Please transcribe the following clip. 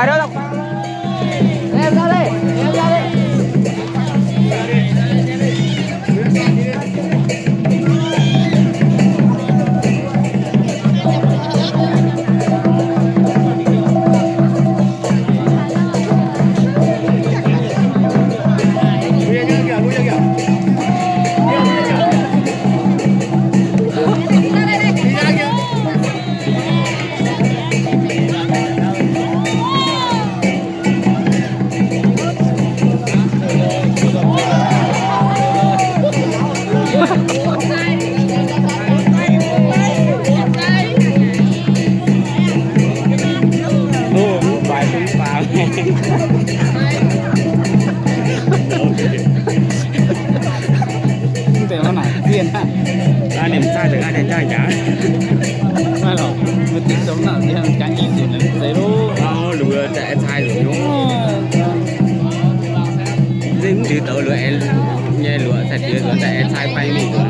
Mv zeiz hnangv naaic zienh aqv. Ninh mv zaih deix ga'naaiv daaih jangx. Maiv lorqc, mbuo dingc dongh naaic zienh jangx i nzunc naaic zeiz loh. Luoqc daaih aengx cai nzunc nyei. Mv ndiev douz luoqc aengx nyei luoqc cai diex nzunc daaih aengx cai fai mingh nzunc aqv.